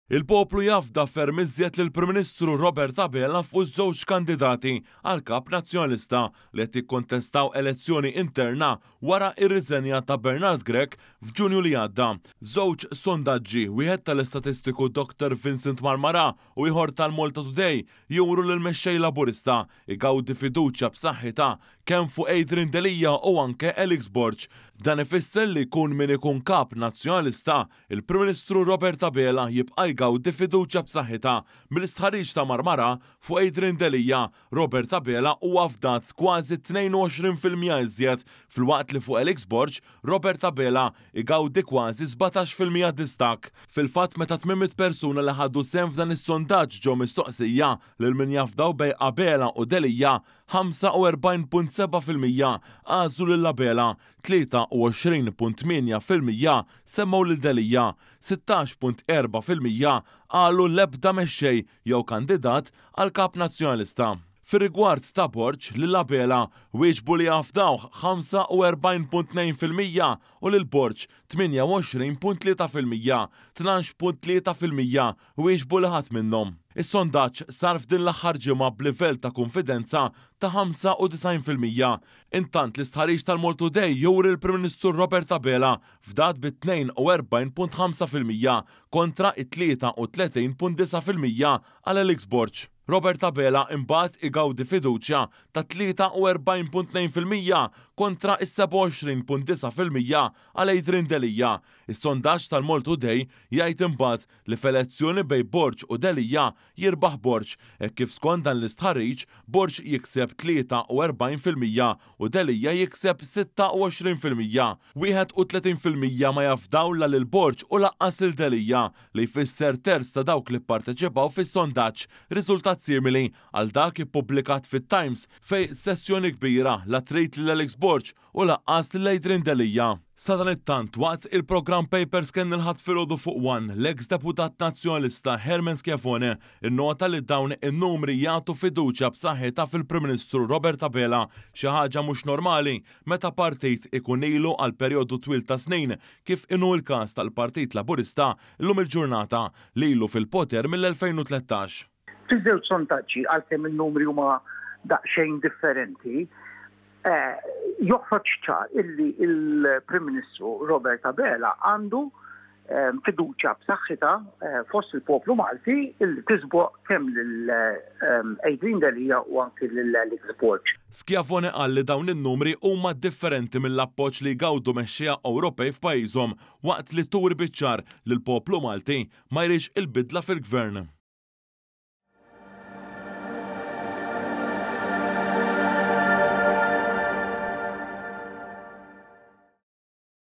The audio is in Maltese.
Il-poplu jafda ferm iżjed lill-Prim Ministru Robert Abela fuq żewġ kandidati għal Kap Nazzjonalista li qed jikkontestaw elezzjoni interna wara r-riżenja ta' Bernard Grech f'Ġunju li għadda. Żewġ sondaġġi, wieħed tal-istatistiku Dr Vincent Marmarà u ieħor tal-Malta Today juru li l-Mexxej Laburista igawdi fiduċja b'saħħitha kemm fuq Adrian Delia u anke Alex Borg. Dan ifisser li jkun min ikun Kap Nazzjonalista, Il-Prim Ministru Robert Abela jibqa' jgawdi fiduċja b'saħħitha mill-istħarriġ ta' Marmara fuq Adrian Delia. Robert Abela huwa fdat kważi 22% iżjed filwaqt li fuq Alex Borg, Robert Abela igawdi kważi 17% distakk. Fil-fatt meta 800 persuna li ħadu sehem f'dan is-sondaġġ ġew mistoqsija lil min jafdaw bejn Abela u Delia, 45.7% għażlu lil Abela, 23.8% semmew lil Delia, 16.4% qalu l-ebda mexxej jew kandidat għal Kap Nazzjonalista. Fir-rigward ta' Borg, lil Abela wieġbu li jafdawh 45.2% u lil Borg 28.3%, 12.3% wieġbu li ħadd minnhom. Is-sondaġġ sar f'din l-aħħar ġimgħa b'livell ta' kunfidenza ta' 95%. Intant l-istħarriġ tal-Maltoday juri l-Prim Ministru Robert Abela fdat bi 42.5% kontra it-33.9% għal Alex Borg. Robert Abela imbagħad igawdi fiduċja ta' 43.2% kontra is-27.9% għal Adrian Delia. Is-sondaġġ tal-Maltoday jgħid imbagħad li f'elezzjoni bejn Borg u Delia jirbaħ Borg, hekk kif skont dan l-istħarriġ Borg jikseb 43% u Delia jikseb 26%. 31% ma jafdaw la lil Borg u lanqas lil Delia, li jfisser terz ta' dawk li pparteċipaw fis-sondaġġ, riżultat simili għal dak ippubblikat fit-Times fejn sezzjoni kbira la trid lil Alex Borg u lanqas lil Adrian Delia. Sadanittant, waqt il-programm Papers kien il-Ħadd filgħodu fuq One, l-eks deputat Nazzjonalista Herman Schiavone nnota li dawn in-numri jagħtu fiduċja b'saħħitha fil-Prim Ministru Robert Abela, xi ħaġa mhux normali meta partit ikun ilu għal perjodu twil ta' snin kif inhu l-każ tal-Partit Laburista llum il-ġurnata li ilu fil-poter mill-2013. Fiż-żewġ sondaġġi, għalkemm in-numri huma daqsxejn differenti, joħroġ ċar illi il-Prim Ministru Robert Abela għandu fiduċja b'saħħitha fost il-poplu Malti illi tisboq kemm lil Adrian Delia u anki lil Alex Borg. Schiavone qal li dawn in-numri huma differenti mill-appoġġ li jgawdu mexxejja Ewropej f'pajjiżhom waqt li turi biċ-ċar li l-poplu Malti ma jridx il-bidla fil-Gvern.